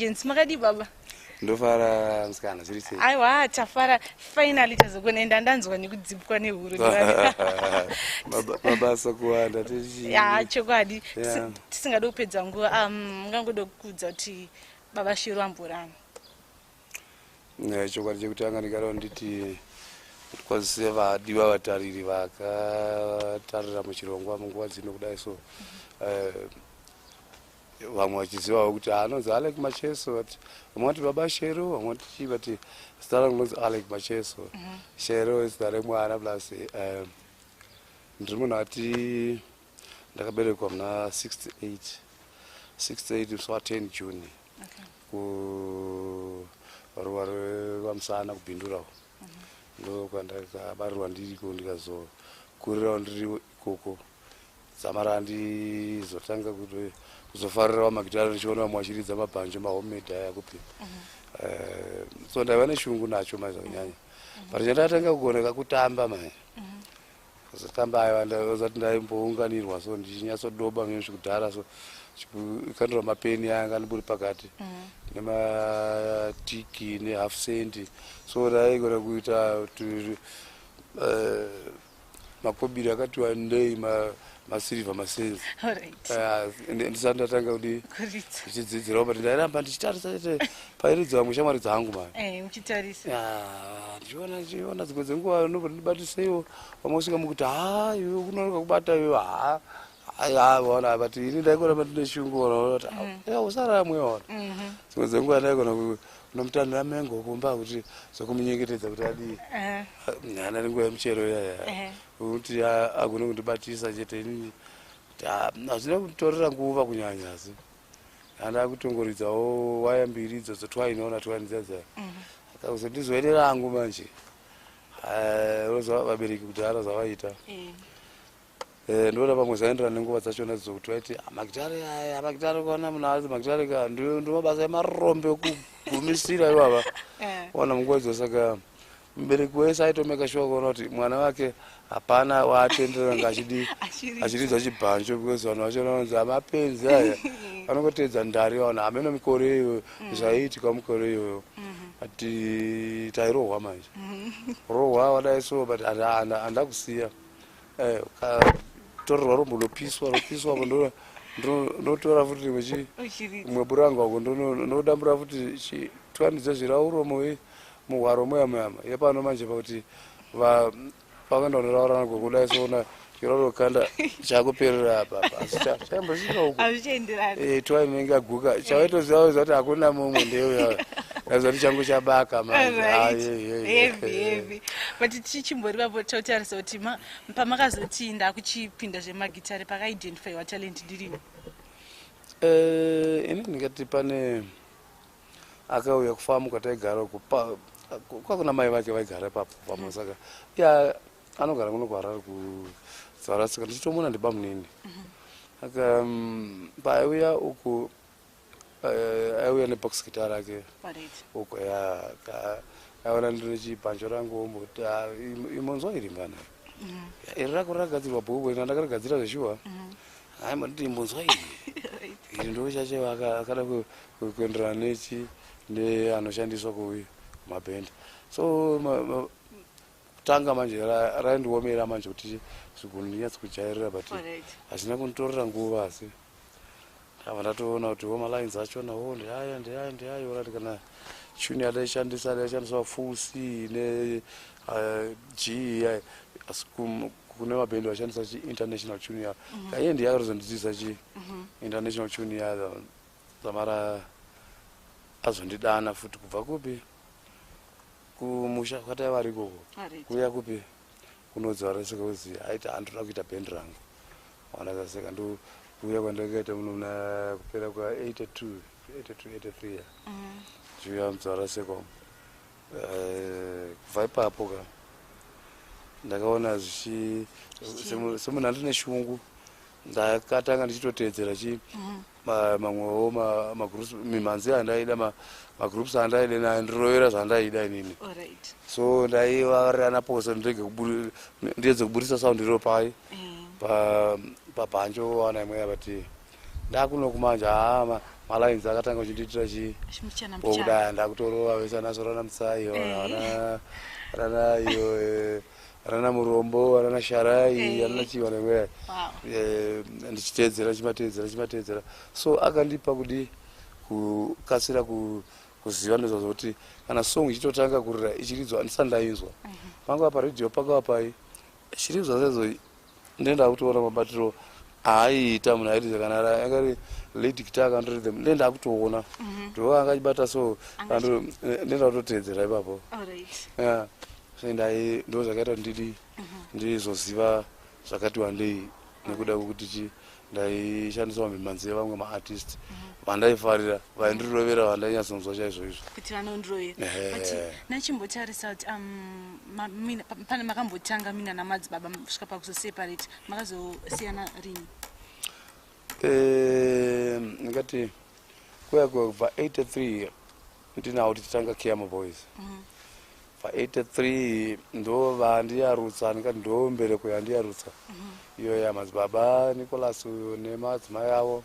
Gents, makadii baba? Ndofara musikana, zviri sei? Aiwa, tafara, finally tazokona. Enda ndanzwa nekudzipwa nehuro. Mabasa kuwanda. Ya, chokwadi. Tisingade kupedza nguva, ngangoda kukuudza kuti Baba Shero amborani. Chokwadi chekutanga ndingada nditi kwazise vadiwa vatariri vakatarira muchirongwa munguva dzino kudai. So vamwe vachizivawo kuti anonzi Alec Macheso, but vamwe vati Baba Shero, vamwe vati chii, but zita rangu rinonzi Alec Macheso. Shero izita remwana. Plus ndiri munhu ati ndakaberekwa muna 68 68, musi wa10 June, kuruwa rwaMusana, kuBindura. Ndo kwandakabarirwa ndiriko, ndikazokurirawo ndiri ikoko. Dzamara ndizotanga kuzofarirawo magitare, ndichiona vamwe vachiridza mabhanjo, mahomemade aya kupi. So ndaiva neshungu nacho mai zvakanyanya, but chandakatanga kugoneka kutamba mai, kuzotamba, aiwa, ndazati ndaimbounganirwa, so ndichinyatsodoba mune so kandura mapeni aya anga andiburi pakati nematiki nehalf cent. So ndaigona kuita kuti makobiri akati wandei, masirivha, masenzi, ndisati ndatanga kudi Kuridza. Ndichidzidzirawo, but ndairamba ndichitarisa chete pairidza vamwe shamwari dzangu mani. Muchitarisa. Ndichiona, ndichiona. Dzimwe dzenguva nobva ndibatiseiwo, vamwe usvika mukuti, "Ha, iwe kunonoka kubata iwe." Ha, ona, but ini ndaigoramba ndine shungu, ona kuti usaramwe, ona. Dzimwe dzenguva ndaigona kunomutanhira mengo kumba kuti zokumunyengetedza kuti adii. Hana nenguva yemuchero iyaya kuti agone kundibatisa chete. Inini hazvina kunditorera nguva kunyanya, asi handa kutongoridzawo waya mbiri idzodzo, twainoona twani dzadza. Akazondizoene rangu manje. Unoziva vabereki kudhara zvavaita. Ndoona pamwe zvaenderana nenguva dzachona dzokuti vaiti, "Ah, magitare aya, magitare, kuona munhu azi magitare ka ndo mabasa emarombe ekugumisira ivava." Ona munguva idzo, saka mubereki wese aitomeka sure kuona kuti mwana wake hapana waatenderera nga achidi Achiridza. Achiridza chibhanjo, because vanhu vachona vanonzi amapenzi aya, vanongoteedza ndari. Vaona hameno mikore iyoyo zvaiitika mukore iyoyo, but tairohwa manje, rohwa wadai so, but handakusiya. Torerwa rombo lopiswa, ropiswa apo, ndotora futi rimwe chi Uchiridza. Mumwe buranga uko, ndodambura futi twani dzezvirauromo muhwaro muya muyama yepano manje, pakuti vakaenda kunoraurana kudai, soona chirauro kanda chakuperera apa apa, asi chaimbosvika uko. Hazvichienderani. Twani inenge yaguka, chawaitoziva kuti hakuna mumwe, ndeuya ndaziva kuti changu chabaka manje. Ah, ye, ye, ye. Heavy, heavy. But tichimbori vapo, totarisa kuti pamakazoti ndakuchipinda zvemagitare, pakaidentifyiwa talent ndirini? Ini ndingati pane akauya kufamu kwataigara uko, kwakuna mai vake vaigara ipapo pamwe, saka iye anogara kuno kuHarare kuZara, saka ndichitomona ndibamunini. Saka paaiuya uku, aiuya nebox guitar rake uko, ya aiona ndine chibhanjo rangu, omboti, "Ah, imonzwa iri mbana iri rako rakagadzirwa bhuku ina ndakarigadzira zveshuwa." Aimbonditi, "Imbonzwa iri." Iri ndo chacho akada kuenderana nechi neanoshandiswa kumabhendi. So kutanga manje raindiomera manje kuti zvigunhu ndinyatso kujairira, but hazvina kunditorera nguva, asi ndabva ndatoona kuti wo malines achona wo ndeaya, ndeaya, ndeaya. Orati kana tune yataishandisa, taishandisa full C ne G iya, asi kune mabhendi vashandisa chi international tune ya kaiye, ndiye akatozondidzidzisa chi international tune ya. Dzamara azondidana futi kubva kupi, kumusha kwataiva vari ikoko, kuuya kupi, kunodzvareseka, kuzi aiti handoda kuita bhendi rangu. Wanakaseka, ndo kuuya kwandakaita muno muna kupera kwa 82 82 83 ya chiuya mudzvareseka. Kubva ipapo ka ndakaona zvichi semunhu andine shungu, ndakatanga ndichitoteedzera chi mamwewo magroups, mimhanzi andaida, magroups andaida nayo, ndirovera zvandaida inini. So ndaivarirana pose, ndirege ndiedze kuburisa sound iro pai pabhanjo wana imwe, but ndakuno kumanje, haa, Malines akatanga kuchindiitira chii. Mbichana mbichana. Okudai ndakutorova vese anasorana Mutsai, Eh. ana iyo, anana Murombo, anana Sharai, anana chiwa nemweya. Ndichiteedzera, chimateedzera, chimateedzera. So akandipa kudi kukasira kuziva ndozvazvo kuti kana song ichitotanga kurira, ichiridzwa, handisati ndainzwa, pangava paredhiyo, pangava pai, ichiridzwa sezvo, ndenda kutoona mabatiro aaiita munhu airidza. Kana yanga iri lead guitar kana rhythm, ndenda kutoona ndo anga achibata. So ndenda kutoteedzera ipapo. Yeah. So ndai ndo zvakaita kuti ndidi ndizoziva zvakati wandei nekuda kwekuti chi ndaishandisa mimhanzi yevamwe maartist vandaifarira, vaindirovera, vandainyatsonzwa chaizvo izvo. Kuti vanondirovera. Ehe. But nachimbotarisa kuti pane makambotanga mina namadzibaba kusvika pakuzoseparate, makazosiyana rini? Ndingati kuya kubva 83 ndinawo tichitanga Khiama Boys. Pa83 ndo vandiyarutsa, ndingati ndo mbereko yandiyarutsa iyo yamadzibaba Nicholas uyo nemadzimai avo.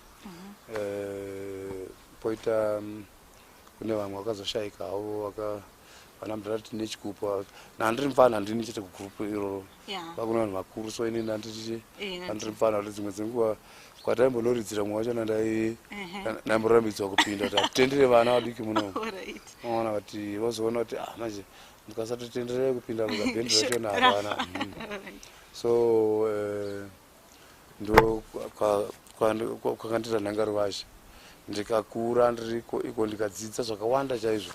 Poita kune vamwe vakazoshayika havo, vana mudhara nechikupo. Nandiri mufana, handini chete kugurupu iroro, vakune vanhu vakuru. So inini handiti handiri mufana kuti dzimwe dzenguva kwataimbonoridzira mumwe wachona ndaimborambidzwa kupinda kuti hatitendere vana vadiki muno. Ona kuti vozoona kuti ah, manje mukasatotenderei kupinda mukabhendi rachona hapana. So ndo kwakandiita nhangaruvazhe, ndikakura ndiriko iko, ndikadzidza zvakawanda chaizvo.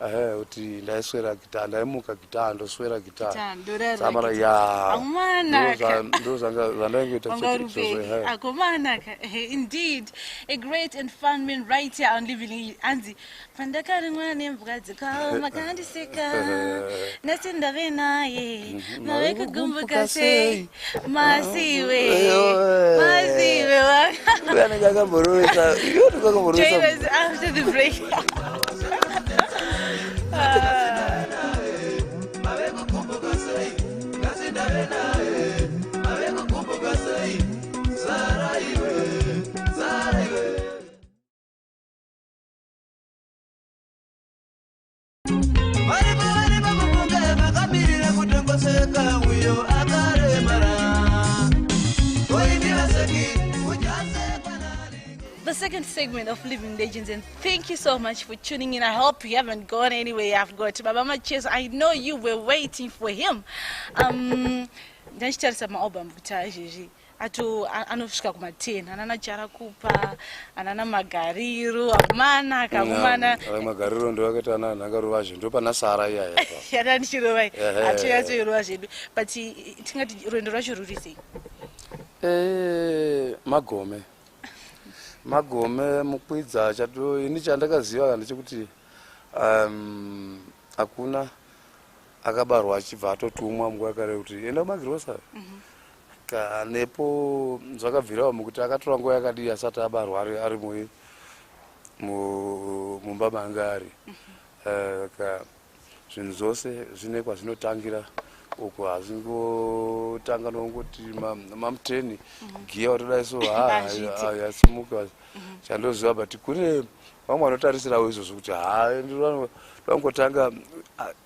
Ehe, kuti ndaiswera gita, ndaimuka gita, ndoswera gita. Gita, ndorara Samara gita. Ya. Amanaka. Ndo zvandaingoita chete izvozvo, ehe. Akomanaka. Indeed, a great and fun man right here on Living. Anzi pandakarimwa nembwa dzikaoma kandiseka, nhasi ndave naye, mave kugumbuka sei masiwe masiwe. Uyo anenge akamborovesa, iyo anenge akamborovesa. Join us after the break. Mave kukumbuka sei nhasi ndave naye, mave kukumbuka sei, Sara iwe, Sara iwe. Varipo, varipo mufunge vakamirira kutongoseka uyo akaremara koimi vaseki uchasekwa nani. The second segment of Living Legends, and thank you so much for tuning in. I hope you haven't gone anywhere. I've got Baba Macheso. I know you were waiting for him. Ndachitarisa maalbum kuti aizvezvi ato anosvika kuma10, anana Charakupa, anana Magariro, amanaka akomana. Magariro ndo akaita ana nhangaruvazhe, ndo pana Sara iyaya. Yata ndichirova. Ehe. Hatinyatsoirova zvedu, but tingati rwendo rwacho ruri sei? Magome magome mukwidza chato. Ini chandakaziva ndechekuti hakuna akabarwa achibva atotumwa munguva yakare kuti enda kumagirosa. Kanepo zvakabvirawo mukuti akatora nguva yakadii asati abarwa, ari mumba manga ari. Zvinhu zvose zvine kwazvinotangira uko, hazvingotanga nongoti mamuteni giya watodai so. Hazviiti. Yasimuka chandoziva, but kune vamwe vanotarisirawo izvozvo kuti ha, ndangotanga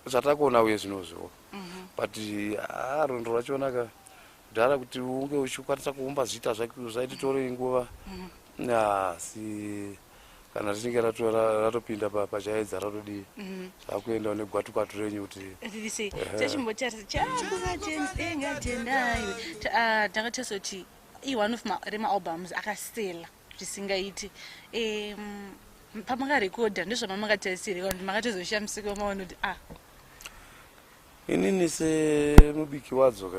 zvatakuona uye zvinozvo. But ha, rwendo rwachonaka kudhara kuti unge uchikwanisa kuumba zita zvaiti torei nguva, asi kana richinge ratopinda pachaedza ratodii, zvakuendawo negwatukwatu renyu kuti Riri sei? Tachimbotarisa chakuvatengatendayo, takatarisa kuti i-one of remaalbums akasela zvisingaiti. Pamakarekodha ndozvamamakatarisira kana kuti makatozoshamisika maona kuti ah? Inini semubiki wadzo ka,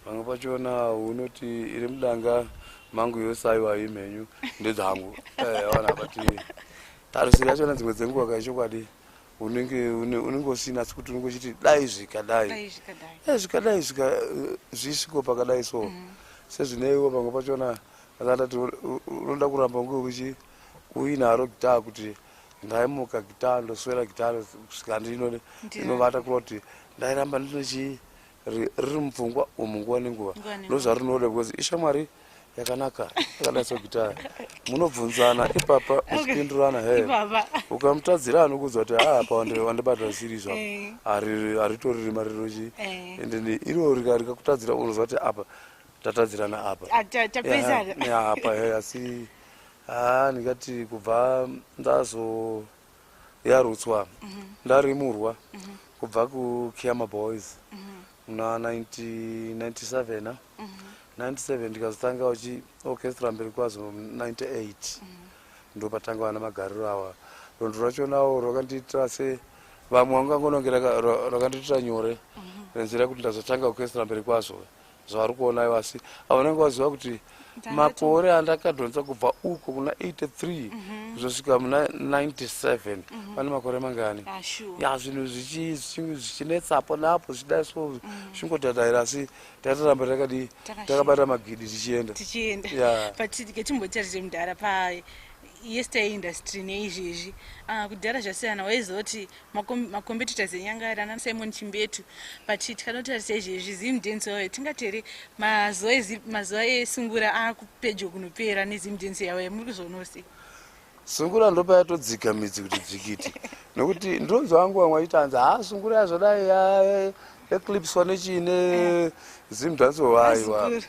pamwe pachona unoti iri mudanga mangu yose, aiwa, imhenyu ndedzangu. Ona, but tarisiro yachona dzimwe dzenguva kaichokwadi unenge usina, asi kuti unenge uchiti dai zvikadai. Dai zvikadai. Zvikadai zvisviko pakadai. So sezvineiwo pamwe pachona akatati unoda kuramba unge uchi uinaro gitaa, kuti ndaimuka gitaa, ndoswera gitaa kusvika ndinovata, kureva kuti ndairamba ndinochi riri mupfungwa umu nguva nenguva. Nguva nenguva. Ndozvarinoda because ishamwari. Yakanaka, yakadai so gitara. Munobvunzana ipapa, muchipindurana he. Ipapa. Ukamutadzira, anokuudza kuti, "Ah, apa wandibata zvisiri izvo." Haritori rima rirochi. Ende iro rikakutadzira, unoziva kuti apa tatadzirana apa. Ah, tapesana. Ya, apa he. Asi ha, ndingati kubva ndazoyarutswa, ndarimurwa kubva kuKhiama Boys muna 1997, ah? 97 ndikazotanga uchi orchestra mberi kwazo 98, ndopatanga vana magariro awa. Rwendo rwachonawo rwakandiitira se vamwe vangangonongera, rwakandiitira nyore nenzira yekuti ndazotanga orchestra mberi kwazvo zvavari kuonayo. Asi avanenge vaziva kuti makore andakadhonza kubva uko kuna 83 kuzosvika muna 97, pane makore mangani? Ah, sure. Ya, zvinhu zvichinetsapo napo, zvichidai so, zvingodhadhaira, asi tataramba takadii? Takashinga. Takabata magidi tichienda. Tichienda. Yeah. But ketimbotarise mudhara, pa yesterday industry neizvezvi. Ah, kudhara zvasiyana. Waiziva kuti macompetitors enyanga ana Simon Chimbetu, but tikanotarisa izvezvi, Zim dancehall, tingati here mazuva esungura akupedyo kunopera neZim dancehall yavo? Muri kuzvionawo sei? Sungura ndopayatodzika midzi kuti dzikiti, nokuti ndinonzwa vangu vamwe vachiti, hanzi, "Ha, sungura yazodai yaeclipswa nechii, neZim dancehall." Aiwa. Vazukuru.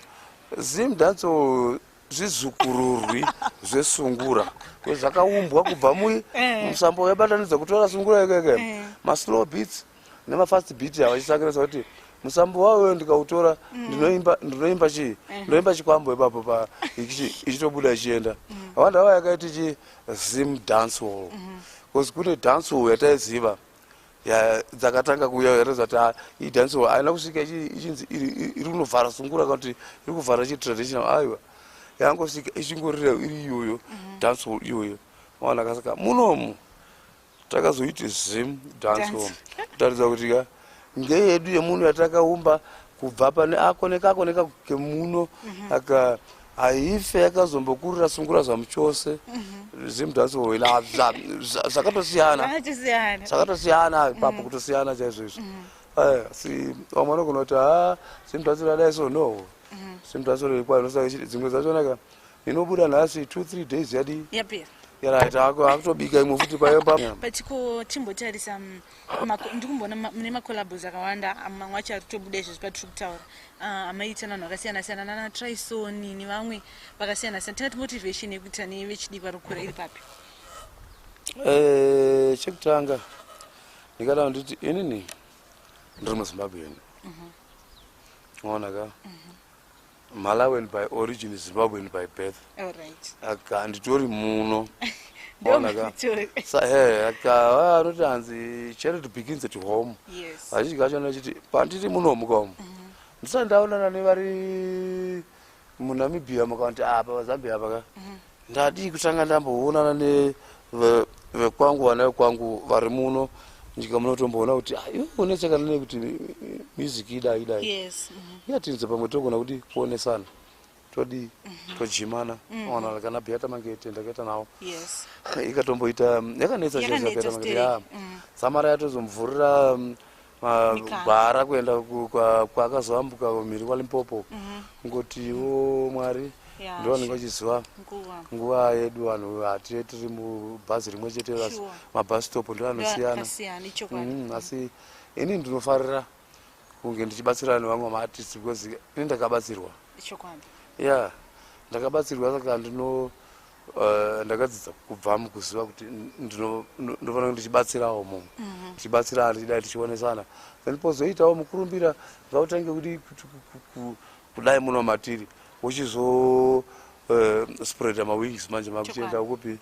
Zim dancehall zvizukururwi zvesungura, zvakaumbwa kubva musambo yabatanidza kutora sungura ikeke, maslow beats nemafast beat, avachisanganisa kuti musambo wawo ndikautora, ndinoimba chii, ndinoimba chikwambo ipapo pa ichitobuda ichienda. Awanda ava yakaiti chi Zim dancehall, because kune dancehall yataiziva dzakatanga kuuya, yataziva kuti, ah, iyi dancehall haina kusvika ichinzi iri kunovhara sungura kana kuti iri kuvhara chitraditional. Aiwa, yangosvika ichingorira iri iyoyo dancehall iyoyo. Maona? Kasaka munomu takazoiti Zim dancehall kutaridza kuti ka ngeyedu yemuno yatakaumba kubva pane ako nekako nekako kemuno. Aka haife yakazombokurira sungura zvamuchose. Zim dancehall ila zvakatosiyana. Zvakatosiyana. Zvakatosiyana ipapo, kutosiyana chaizvo izvo. Asi vamwe vanogona kuti, "Ha, Zim dancehall adai so." No, Zim dancehall ikwa inosaka dzimwe dzachonaka inobuda nhasi, 2 3 days yadii? Yapera. Right, akutobika imwe futi payepa. But ko timbotarisa ndikumboona mune macollabos akawanda, mamwe acho ari kutobuda izvezvi patiri kutaura. Ah, amaita navanhu vakasiyana siyana, nana Trison nevamwe vakasiyana siyana. Tingati motivation yekuita nevechidiki vari kukura iri papi? Chekutanga ndingada nditi inini ndiri muZimbabwean, ona ka, Malawian by origin, Zimbabwean by birth. Aka handitori muno, ona ka. Ndomatori. He, aka anoti hanzi, "Charity begins at home." Vazhinji kacho nachiti pandiri munomu kamu, ndisati ndaonana nevari muNamibia, mukakuti apa vaZambia apa ka, ndadii kutanga ndamboonana nevekwangu, vana vekwangu vari muno nyika munotomboona kuti, ah, iwe unetsakana nekuti music idai idai. Iyatinze pamwe togona kuti kuonesana, todii, tojimana. Ona kana Beata Mangete ndakaita nawo. Ikatomboita yakanetsa chaizvo. Yakanetsa Beata Mangete still. Ya Samara yatozomuvhurira Mikana. gwara kuenda kwaakazoambuka mhiri kwaLimpopo. Ngotiwo Mwari ndo vanenge vachiziva Nguva. nguva yedu. Vanhu hative tiri mubhazi rimwe chete, asi mabus stop ndo anosiyana. Akasiyana, ichokwadi. Asi ini ndinofarira kunge ndichibatsirana nevamwe maartist, because ini ndakabatsirwa. Ya, ndakabatsirwa, saka ndino ndakadzidza kubva mukuziva kuti ndinofanira kunge ndichibatsirawo mumwe, tichibatsirana, tichidai, tichionesana. Then pozoitawo mukurumbira, ngautange kuti kudai muno matiri, uchizo spreada mawings manje makuchienda kupi.